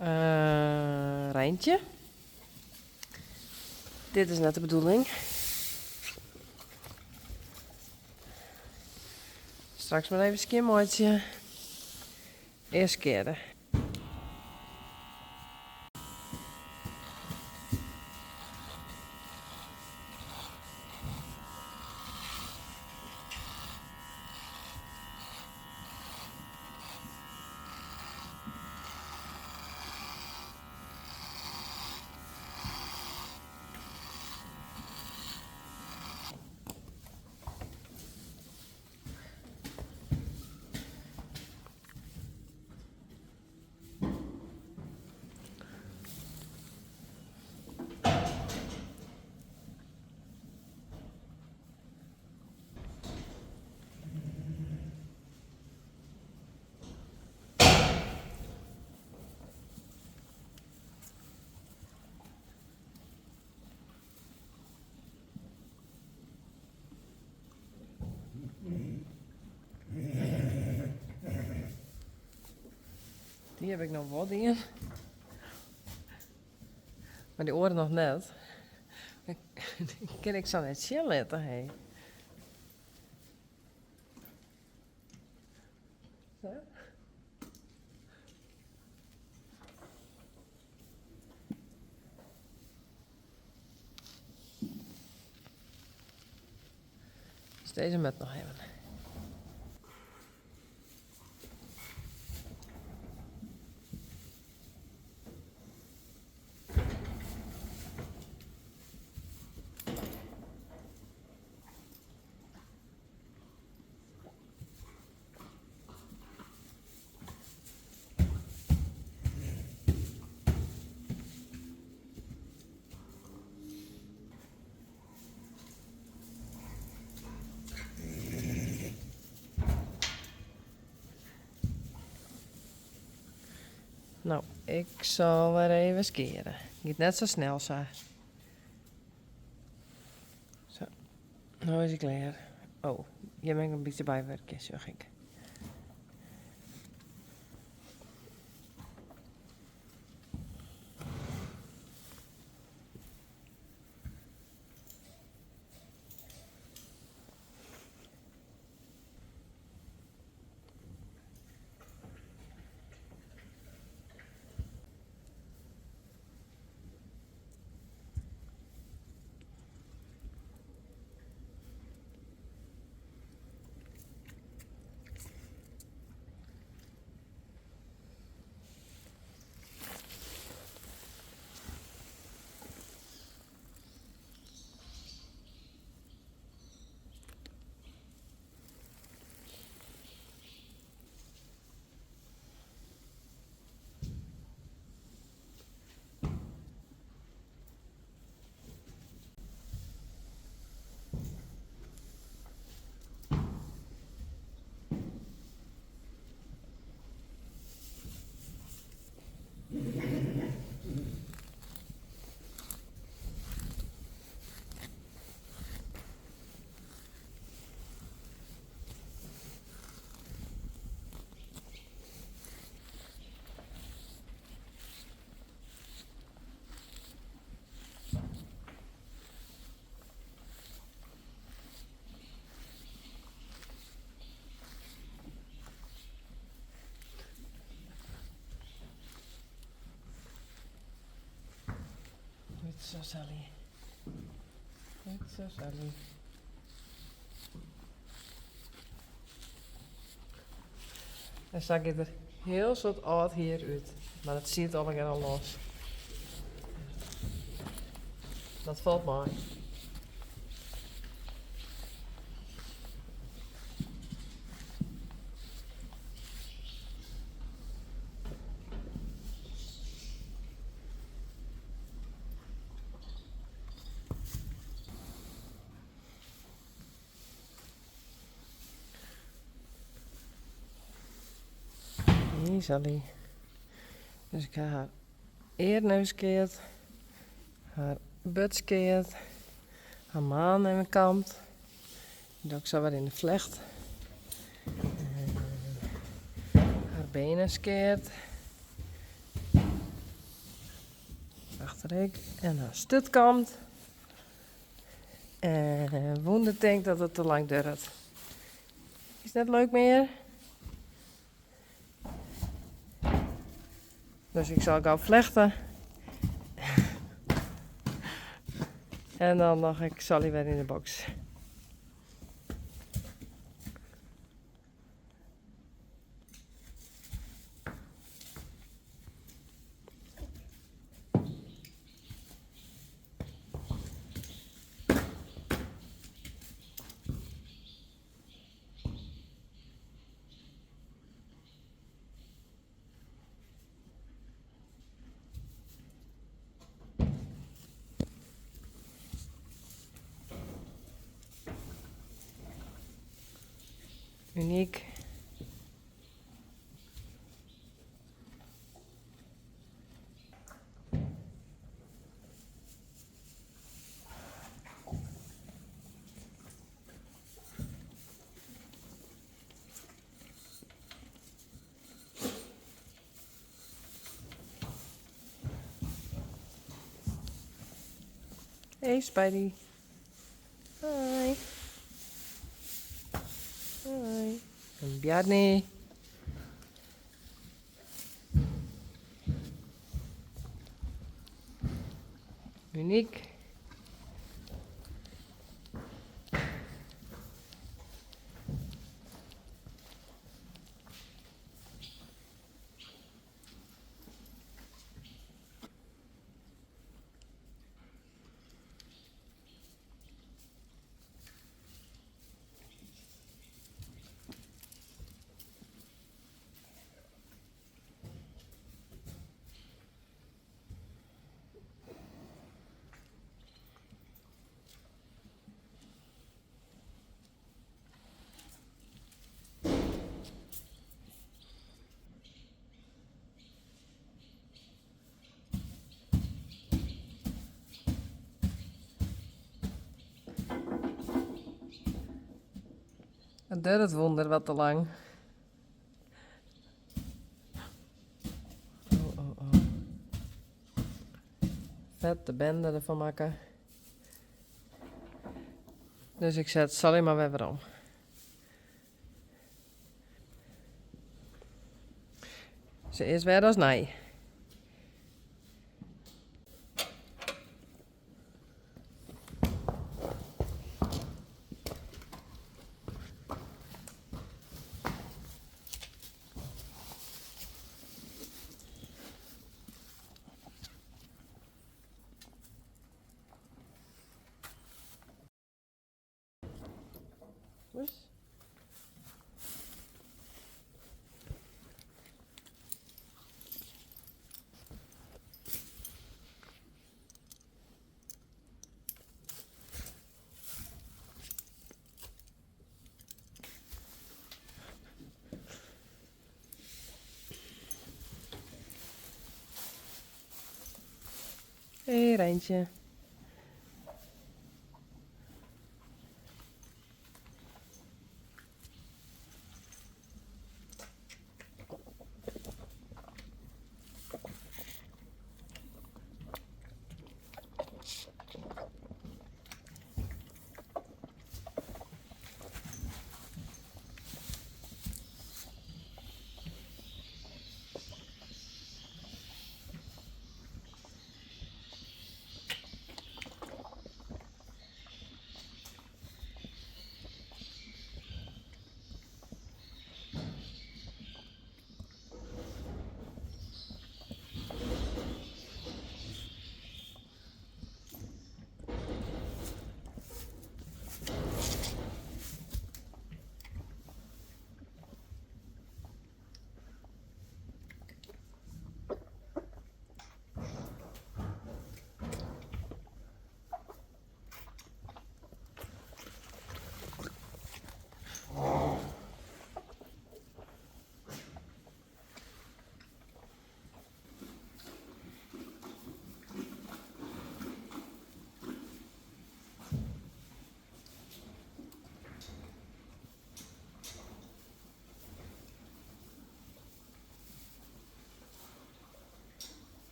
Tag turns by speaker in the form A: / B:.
A: Uh, Reintje. Dit is net de bedoeling. Straks mar even skjinmeitsje. Earst skeare. Dy haw ik noch wol dien. Mar dy oare noch net. Dy kin ik sa net sjen litte, hé. Zo. Dus deze met nog even. No, ik sil wer even skeare. Giet net sa snel sa. Sa, no is hy klear. Oh, hjir moat ik in bytsje bywurkje, sjoch ik. Goed zo, Sally. Goed zo, Sally. En sa giet der hiel soad âld hier út. Mar dat siet allegear al los. Dat falt mei. Hey Sally. Dus ik ha har earen even skeard, har burd skeard, har manen even kamd. Dy doch ik sa wer yn de flecht. Har benen skeard. Achter ek. En har sturt kamd. En Wûnder tinkt dat it te lang duorret. Is net leuk mear? Dus ik sal gau flechte. En dan noch ik Sally wer yn de boks. Unyk. Hey Spidey. Hi. Hi. En Bjarni. Unyk. It duorret wûnder wat te lang. Oh, oh, oh. Fet de bende derfan makke. Dus ik set Sally mar wer werom. Se is wer as nij. Hey Reintje.